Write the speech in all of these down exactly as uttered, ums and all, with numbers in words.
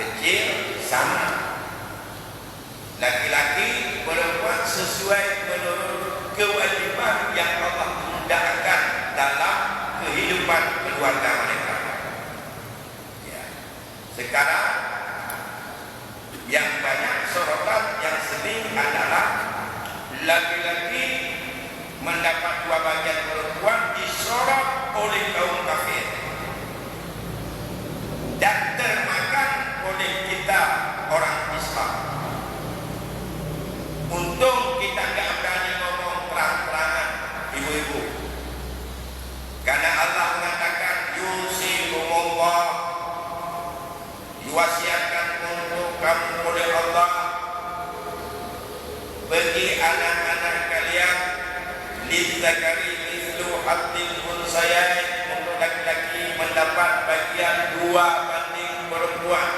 kecil sama. Laki-laki, perempuan sesuai menurut kewajiban yang Allah mudahkan dalam kehidupan keluarga mereka. Ya. Sekarang, yang banyak sorotan yang sering adalah laki-laki mendapat dua bagian, perempuan disorot oleh kaum kafir dan termakan oleh kita orang Islam. Untung kita nggak berani ngomong terang-terangan, ibu-ibu. Karena Allah mengatakan, "Yusikumullah", diwasiatkan untuk kamu oleh Allah, bagi anak-anak kalian, "Lizzakari mithlu hadzil unsayain", untuk laki-laki mendapat bagian dua banding perempuan.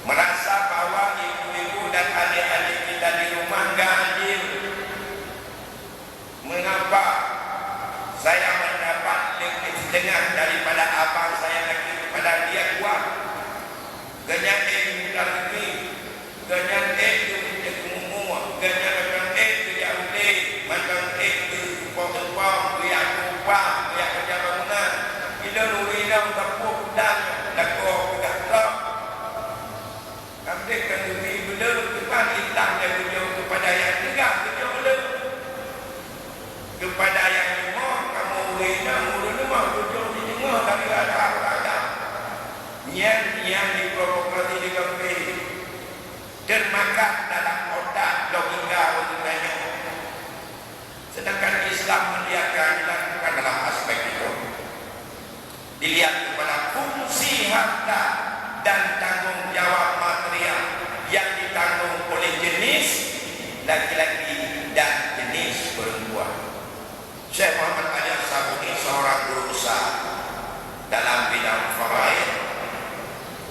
Merasa bahwa ibu-ibu dan adik-adik kita di rumah nggak adil. Mengapa saya mendapat lebih setengah daripada abang saya lagi, padahal dia kuat? Gobnyan ék muda lagi, gobnyan ék geumitek umur, gobnyan mantong ék geujak udeb, mantong ék geutumpok-tumpok, geujak upah, geujak keureuja bangunan. Ilôn ureueng inong sapeue peue dan lakoe peugah trok. Abdeh kanduri beuleuen, teuma intat lé beuleuen keupada nyang teuga beuleuen. Keupada nyang leumoh, kamoe ureueng inong ureueng leumoh, tujoh jiteungoh dari agam-agam. Nyan nyang jiprovokasi lé kafé, teumakan dalam otak logika ureueng tanyoe. Sedangkan Islam melihatkan, dilakukan dalam aspek itu. Dilihat kepada fungsi harta dan tanggung jawab material yang ditanggung oleh jenis laki-laki dan jenis perempuan. Syekh Muhammad Ali As-Sabuni seorang guru besar dalam bidang faraid,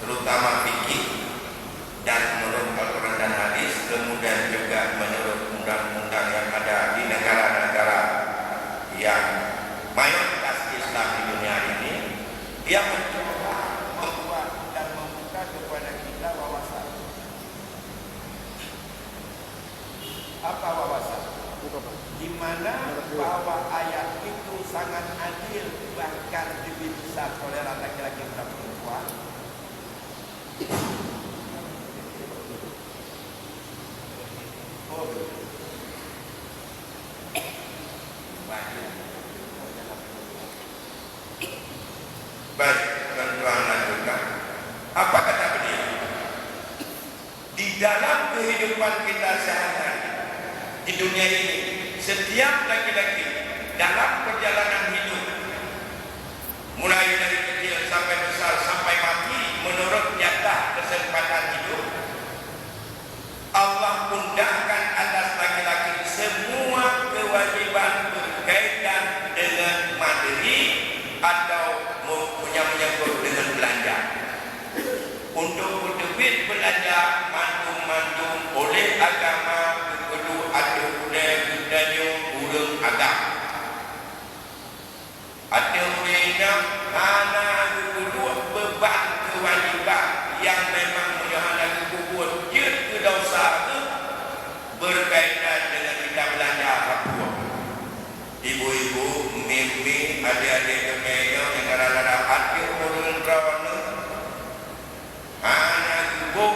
terutama fikih, dan menurut Al-Quran dan Hadis, kemudian juga menurut undang-undang yang ada di negara-negara yang mayoritas Islam di dunia ini, dia mencoba membuat dan membuka kepada kita wawasan. Apa wawasan? Di mana bahwa ayat itu sangat adil, bahkan lebih besar toleran laki-laki terhadap perempuan. Baik, tuan-tuan lanjutkan. Apa kata beliau? Di dalam kehidupan kita sehari-hari di dunia ini, setiap laki-laki dalam perjalanan hidup, mulai dari kecil sampai besar, sampai mati, menurut jatah kesempatan hidup, Allah undangkan atas laki-laki semua kewajiban berkaitan dengan materi atau me-, menyangkut dengan belanja. Untuk peuteubiet beulanja mandum-mandum oleh agama geupeudong ateueh ulée geutanyoe ureuëng agam. Ateueh ulée nyan hana geupeudong beuban keuwajéban nyang memang meunyoe hana geupeubuet jeuet keu desya geuh beurkaitan deungon mita beulanja sapeue. Ibu-ibu, mimi, adék-adék geutanyoe nyang gara-gara ateueh ureuëng droeneueh, hana geuboh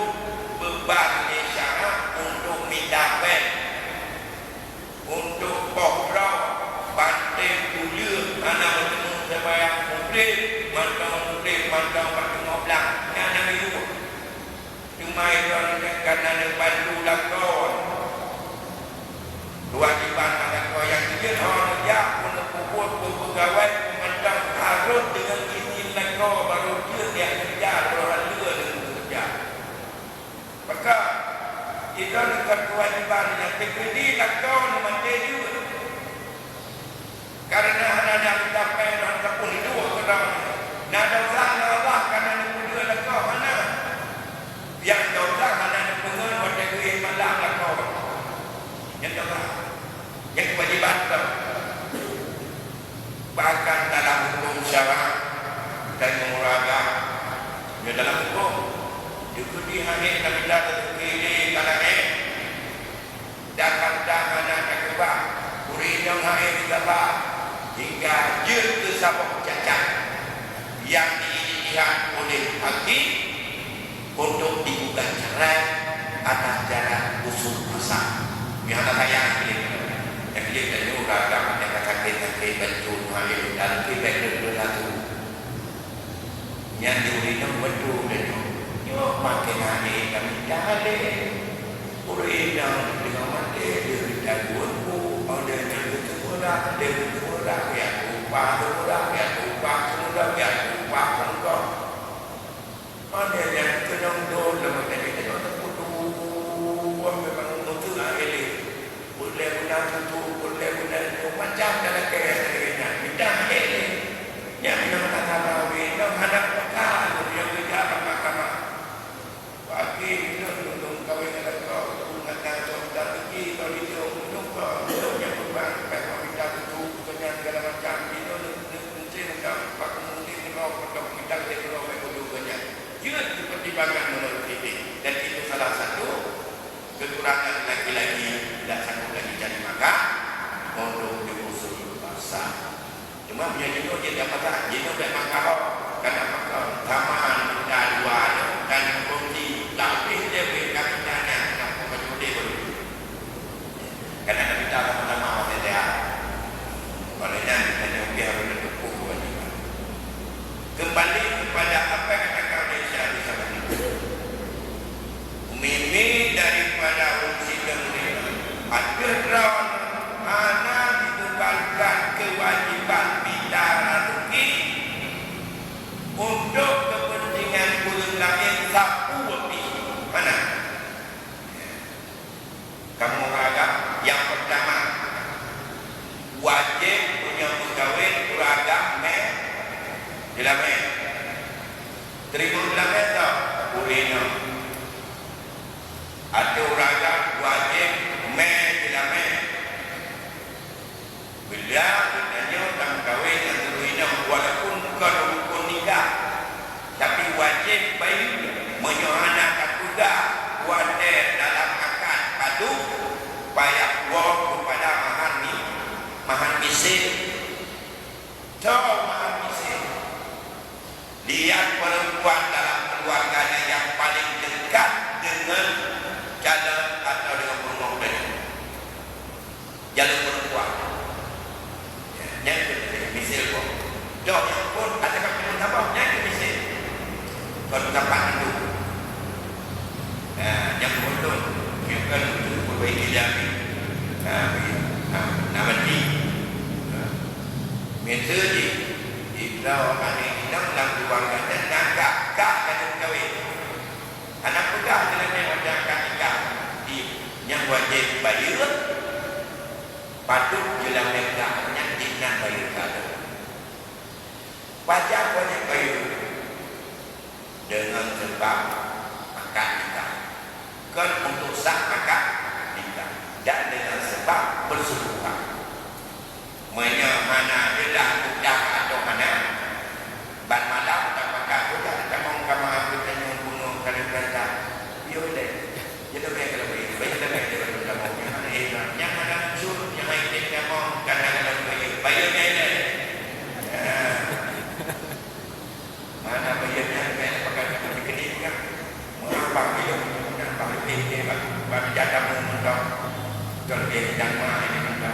beuban lé syarat untuk mita péng, untuk poh droe, bantai buleuen hana meuteumé seumayang Maghrib, mantong Maghrib mantong bak teungoh blang, nyan hana geuboh. Teuma droeneuh ka na neubantu lakoe. Keuwajéban lakoe nyang jeuet hana jak, keuneuk peubuet, keupeugawée, peumantang harôh deungon izin lakoe barô jeuet jak keureuja, barô hana lé deungon keureuja. Maka, droeneuh ka keuwajéban nyang teukeudi lakoe neumaté jeuet. Kareuna hana na mita péng dan sapeue hidup keudroe. Na desya ngon Allah kareuna neupeudeuh lakoe hana. Nyang desya hana neupeungon watée geuéh malam lakoe. Nyan desya. Nyan keuwajéban droe. Bahkan dalam huköm syara dan mengurada, ya, dalam Teungku, dikeudi hana tamita teutuki lé ka lahé, dan kanta hana takeubah, ureueng inong hana digabah, hingga jeuet keu saboh cacat nyang diijtihad oleh hakim untuk digugat cerai atas jalan usul pasang. Nyang hana sayang keu lé, nyang keu lé tanyoe ureueng agam nyang ka sakét-sakét bacut hana lé dan keu bacut beulatu. Nyan di ureueng inong beutôi tanyoe. Nyoe makin aneh kami daleh. Ureueng inong deungon maté, dia mita dua ribu, ada yang beutôi murah, ada yang beutôi murah, ya, upah tu murah, ya, upah tu murah, ya, upah tu murah. Ada yang keunong dol lam maté, kita tak tahu tu, memang beutôi lah, ya. Peureulèe guna tutoe, peureulèe guna tutoe, macam dah lakèe nyang lagèe nyan. Mita ék lé. Nyan meunyoe hana salah wéh, nyoe hana peuka lôn nyang geujak bak mahkamah. Pagi nyoe lôn kawén ngon lakoe, lôn hana soe mita peuki, soe jijok, lôn kong, lôn nyang beubang, bèk mita tutoe, bukan nyan segala macam. Di nyoe lôn, lôn, lôn, lôn, lôn, bak mungkin nyoe, pondok mita lé nyoe, bèk tutoe bukan nyan. Jeuet dipertimbangkan menurut etik. Dan itu salah satu kekurangan laki-laki dak sanggup lagi cari makan untuk diusul pasang. Cuma meunyoe jinoe jeuet dak pasang, jinoe bèk makan, karena makan zaman muda dua nyoe kan kongsi, tapi dia beri kami tanya kenapa kau boleh baru. Karena kita sama-sama orang sehat. Oleh nyan, kita nyoe harus bertepuh kewajiban. Kembali kepada apa yang katakan oleh Syekh Abdul Samad. Mimi daripada ureueng sidang nyoe, ateueh droe hana dibebankan kewajiban mita raseuki untuk kepentingan ureueng laén sapeue pih. Hana. Kamoe ureueng agam, nyang peurtama, wajéb meunyoe meukawén ureueng agam mè jeulamèe. Teurimong jeulamèe tau, ureueng inong. Ateueh ureueng agam wajéb mè jeulamèe. Bila geutanyoe tameukawen ngon ureueng inong, walaupun kon rukon nikah, tapi wajéb bayeue. Meunyoe hana tapeugah watèe dalam akad padub, payah woe keupada mahar mi-, mahar miséh. Soe mahar miséh? Lihat perempuan dalam keluarganya yang paling dekat dengan calon atau dengan penguasa tadi. Jalur perempuan. Ya, nyan keuh misil boh. Doh nyang phôn ada kat peunaboh, nyan keuh misil. Kon kapan itu. Ya, nyang phôn tu, nyang kan itu perbaiki jami. Ha, ha, nama ni. Ha. Misil di, di Pulau Anak Inong dalam keluarga dan nangkap, kak dan kawin. Hana peugah jeulamèe watèe akad nikah, di, nyang wajéb bayeue, padub jeulamèe kah nyan di nan bayeue kah. Pajan wajéb bayeue? Deungon seubab akad nikah. Kon untuk sah akad nikah, dan deungon seubab peuseuleuhan. Meunyoe hana jeulaih peugah atau hana, ban malam tapakat peugah tamong kama geutanyoe bunoe kali peurintah. Yo lé. Jadi bèk keuleubèh, bèk keuleubèh daripada tamong nyang hana ikhlas. Nyang hana unsur, nyang hana ikhlas tamong, kana dalam bayeue. Bayeue nyan lé. Hana bayeue nyan, bèk pakai keuneuk peugah. Meunyoe bang ilôn, meunyoe bang ilôn, bang, bang jaga meunyoe. Kalau dia jangan mah ini meunyoe.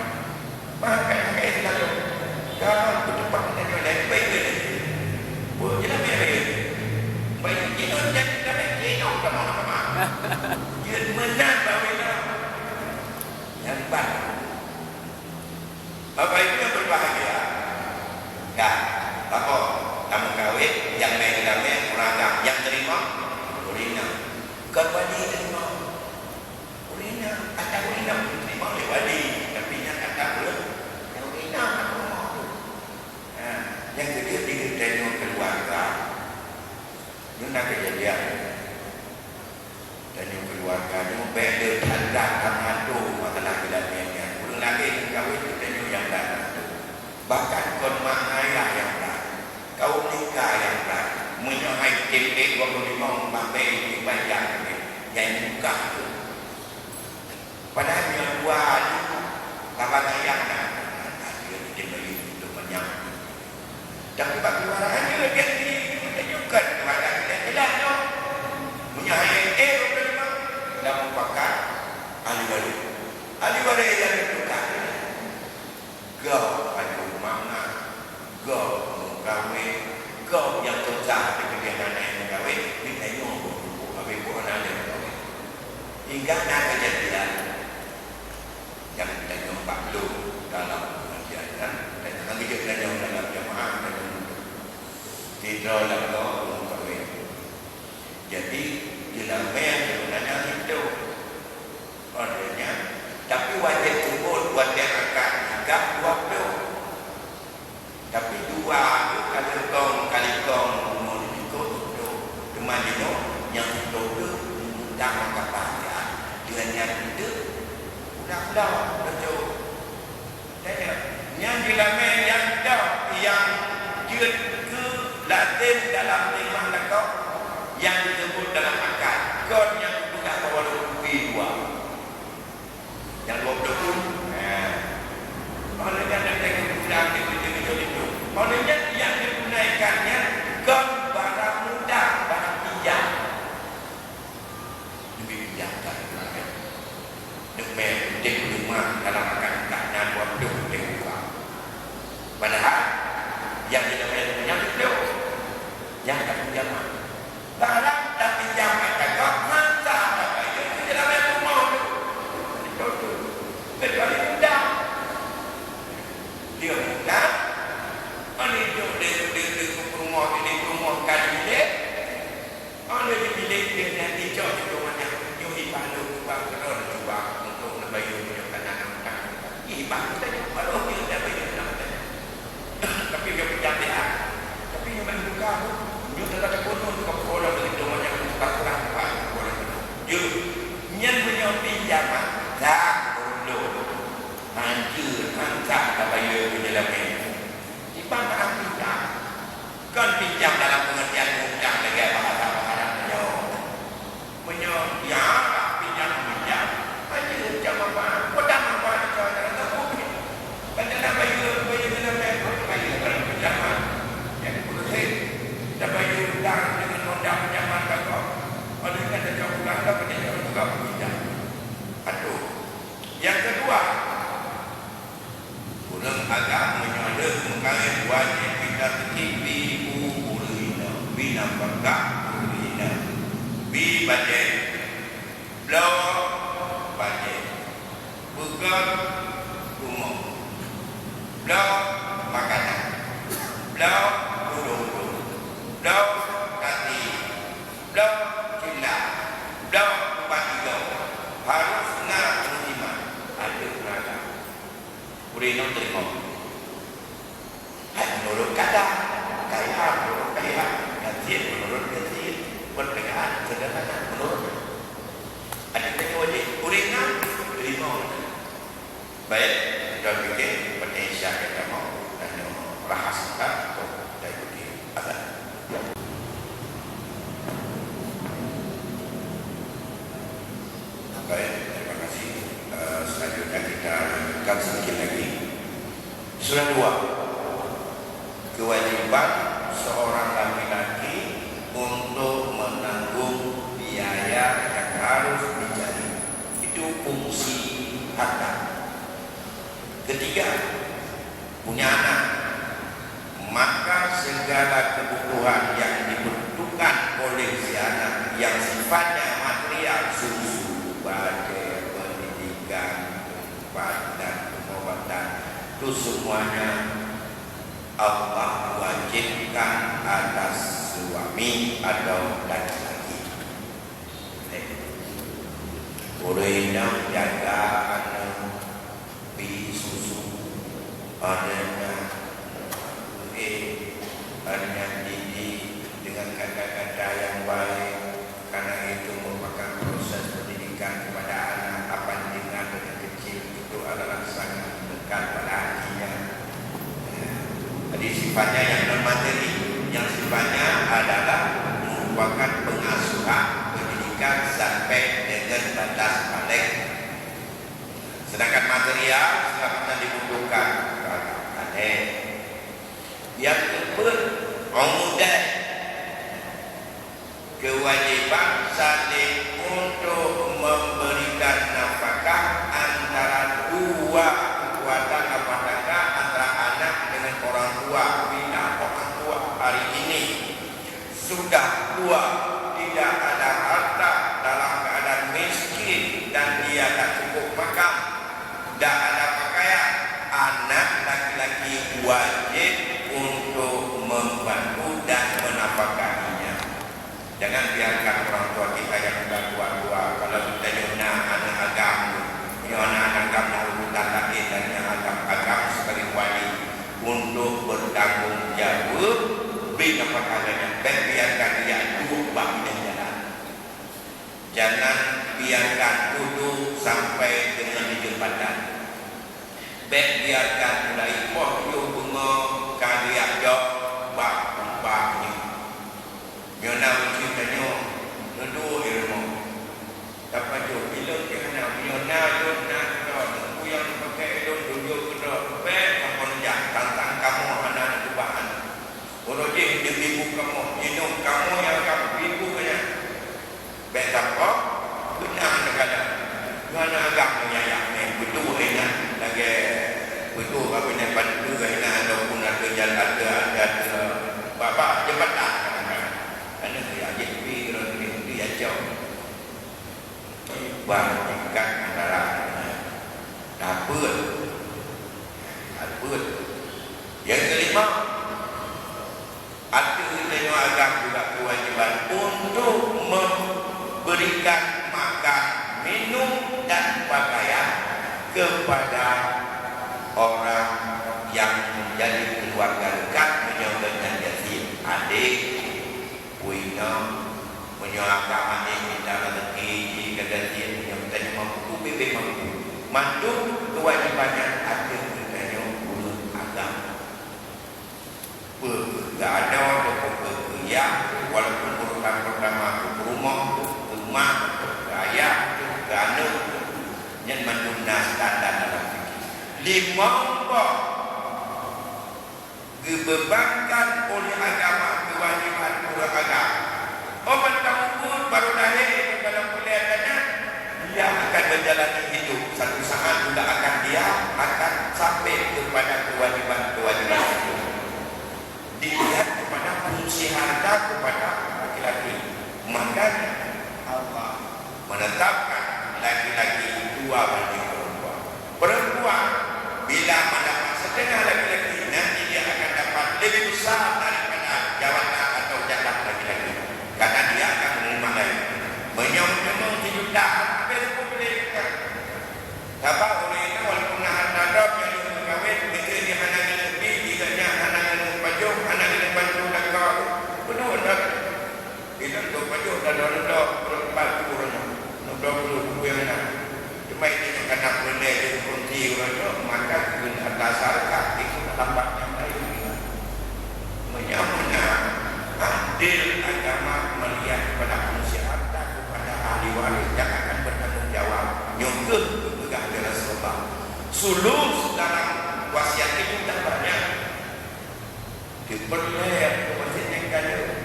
Maka yang kaya selalu, kalau kutupat kita jual dari baik ke ni? Buat je lah baik-baik. Baik, kita jadi kami, kita sama-sama. Dia menang bahawa itu. Yang hebat. Bapak Ibu yang berbahagia, ya, apa? Kamu kawin, yang main damai, urang agam, yang terima, urina. Kembali terima. Ureueng inong, ata ureueng inong teurimong lé wali, tapi nyang ata ureueng, nyang ureueng inong ata rumoh tu. Ha, nyang keujeuet di geutanyoe keuluwarga. Nyoe na keujadian. Tanyoe keuluwarga nyoe bèk le that-that tamantu masalah geulamèe nyan. Ureueng laén meukawen, geutanyoe nyang that-that tu. Bahkan kon mak ayah nyang that. Kaum nikah nyang that. Meunyoe hai tem ék dua puluh lima Mamé ibadat nyan buka tu. Padahai nyoe dua tu, baba sayang dah. Ada di bayi itu banyak. Tapi bak keluarga nyoe jadi menunjukkan kepada kita jelas nyoe. Meunyoe hai eh, dah mufakat ahli waris. Ahli waris yang ditukar. Gob aju mangat, gob meukawen, gob nyang susah dipeugah aneuk meukawen, di tanyoe beukumpul habéh buet aneuk meukawen. Hingga na keujadian nyang tanyoe bak lôn dalam pengajian nyan, dan hana geujok tanyoe dalam jamaah, tanyoe sidroe lakoe meukawen. Jadi, jeulamé sebenarnya hidup. Oleh nyan, tapi wajéb seubut watée akad nikah dua ploh. Tapi dua tu ka teukong, ka likong umur jikôt dua ploh. Teuma jinoe nyang dua ploh tu mutang maka pahala. Dengan nyan tu, udah-udah, betul. Nyan jeulamé nyang dam nyang jeuet keu lazem dalam teumah lakoe nyang disebut dalam akad. Kon nyang geupeugah bahwa lôn kupi dua. Nyang dua ploh pun. Nah. Oleh nyan, dan saya keupeugah di video itu. Oleh nyan, nyang ditunaikan nyan kon barang mudah, barang pinjam. Leubeh bijak that keuluwarga. Deungon udeb rumah dalam akad nikah nyan dua ploh udeb uroe. Padahai nyang jeulamé nyan dua ploh, nyang ka pinjam. Barang tapinjam ata gob, mantap tabayeue keu jeulamé rumoh tu. Beutôi tu. Keucuali mudah. Dia mudah, aneuk jok di, di, di rumoh, di rumoh ka diudeb. Óh lheueh jipiléh, geuhnyan jicok di rumoh nyan, nyoe hibah lôn cuba keudroe cuba untuk neubayeue meunyoe ka na utang. Hibah geutanyoe baroh jeuet neubayeue utang geutanyoe. Tapi nyoe peucaya, tapi nyoe ban buka tu, nyoe teuka teupeue nyoe ka peurunoe bagi rumoh nyan ka kurang kuat, ka peurunoe. Jeuet, nyan meunyoe pinjaman, dah peurunoe. Hancur, hancah tabayeue keu jeulamé. Iban barang pinjam. Kon pinjam dalam pengertian utang lagèe bahasa-bahasa nyoe. Meunyoe, ya, pinjam, pinjam, aja cak mapa, peue mapa cok dalam kampung. Kan dalam bayeue, bayeue dalam bayeue, bayeue dalam pinjaman. Jadi, beureuheh, dan bayeue utang dengan honda pinjaman ka kok. Padahai kan dah jauh pulang, dah pinjam juga pinjam. Aduh. Nyang keudua, ureueng agam meunyoe lheueh meukawen wajéb geutanyoe bi bu ureueng inong, bi nafakah ureueng inong, bi bajèe, bloe bajèe, peugöt rumoh, bloe makanan, bloe udong-udong, bloe kaki, bloe cula, bloe ubat igoe, harôh na muslimat, harôh na agam. Ureueng inong teurimong. Hai meunurot kata, kaya meunurot kaya, gajian meunurot gajian, peurtanyaan sederhana meunurot. Ada tanya wajib, ureueng inong teurimong. Baik, kita fikir penting siap kita mau dan rahas kita untuk kita ikuti azan. Baik, terima kasih. Eh, selanjutnya kita lanjutkan sedikit lagi. Surah dua. Kewajiban seorang laki-laki untuk menanggung biaya yang harus dicari. Itu fungsi harta. Ketiga, punya anak, maka segala kebutuhan yang dibutuhkan oleh si anak yang sifatnya material, susu, bajèe, pendidikan, tempat dan pengobatan, itu semuanya Allah wajibkan atas suami atau laki-laki. Ureueng inong jaga aneuk, bi susu, aneuk nyan, eh, aneuk nyan didik dengan kata-kata yang baik, karena itu merupakan proses pendidikan kepada anak. Apa didengar dari kecil itu adalah sangat melekat pada hatinya. Jadi, sifatnya yang non materi, yang sifatnya adalah merupakan pengasuh hak pendidikan sampai dengan batas balik. Sedangkan material, selamatan dibutuhkan, aneh. Yang keempat, umudah, kewajiban saling untuk memberikan nafkah antara dua kekuatan rumah tangga, antara anak dengan orang tua. Bila orang tua hari ini sudah tua, tidak ada harta, dalam keadaan miskin, dan dia tak cukup makan, tak ada pakaian, anak laki-laki wajib untuk membantu dan menafkahinya. Jangan biarkan orang tua kita yang sudah tua-tua. Kalau kita nyoe na aneuk agam, nyoe na aneuk agam na urutan laén dan nyang agam-agam sebagai wali untuk bertanggung jawab, bina perkara nyan. Bèk biarkan dia duek bak pinggir jalan. Jangan biarkan duduk sampai dengan di jembatan. Bèk biarkan mulai poh tujoh beungoh ka geujak jok bak kumpah nyoe. Nyoe na ureueng tanyoe, neuduek di rumoh. Tapajoh, ilôn keu hana, meunyoe na lôn na keudroe, peue nyang neupaké lôn tunjok keudroe, bèk sampoe neujak, tantang kamoe hana neukeubah aneuk. Uroe jih neubibu kamoe, inong kamoe nyang ka bibu nyan. Bèk sampoe beuna neukalon. Ngon agam meunyayak meh, beutôi ingat lagèe beutôi ka beuna bantu ingat ataupun ateueh jalan, ateueh, ateueh, ateueh babah jembatan kadang-kadang. Aneuk ya jih pi keudroe teurimong pi ya cok. Bah tingkat antara tapeuet, tapeuet. Yang kelima, ateueh geutanyoe agam juga kewajiban untuk memberikan makan, minum, dan pakaian kepada orang yang menjadi keluarga dekat, meunyoe geuhnyan yatim, adék, peue inong, meunyoe agam adék mita rezeki, jih ka gajian, meunyoe geutanyoe mampu, ubé-bé mampu. Mandum kewajiban nyan ateueh geutanyoe ureueng agam. Peue keu adoe, peue keu yah, walaupun urutan pertama keu peurumoh, keu mak, keu ayah, keu aneuk, nyan mandum na standar dalam fikih. Limong boh geubebankan oleh agama kewajiban ureueng agam. Oh mantong mubuet barô lahé dalam peuliatan nyan, dia akan menjalani hidup. Satu saat juga akan dia akan sampai kepada kewajiban-kewajiban itu. Dilihat kepada fungsi harta kepada laki-laki. Makanya Allah menetapkan laki-laki dua banding perempuan. Perempuan bila mendapat setengah laki-laki, nanti dia akan dapat lebih besar daripada jawatan atau jatah laki-laki. Karena dia akan menerima lain. Meunyoe meuteumé sijuta, habéh sepuluh juta. Sabab ureueng inong walaupun na hareuta droe, meunyoe lheueh meukawén, meunyoe jih hana geuneuk bi, jih gobnyan hana geuneuk pajoh, hana geuneuk bantu lakoe, peue droe. Ilôn ka pajoh dan droe-droe, ureueng palsu ureueng nyoe, droe-droe ureueng nyang na. Teuma ilôn nyang ka na peureulèe jeuet kongsi ureueng nyoe, maka keu hareuta zakat itu lambat nyang laén. Meunyoe meunan, adil agama melihat kepada fungsi harta kepada ahli waris yang akan bertanggung jawab. Nyoe kheueh geupeugah lé Rasulullah. Sulus dalam wasiat itu dah banyak. Dipeureulèe keu masjid nyang ka jeuet.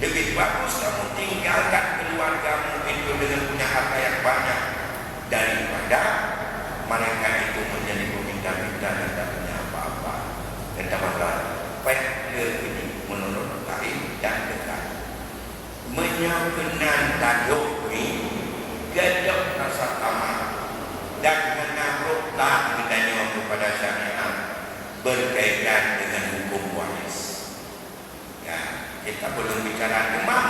Lebih bagus kamu tinggalkan keluargamu itu dengan punya harta yang banyak daripada mereka itu menjadi peminta-minta dan tak punya apa-apa. Dan tambah lagi, payah le ini menurut tarikh dan dekat. Meunyoe keunan tajok mi, gadôh rasa tamah, dan meunabrôk that geutanyoe keupada syariat berkaitan dengan hukum waris. Ya, kita belum bicara cuma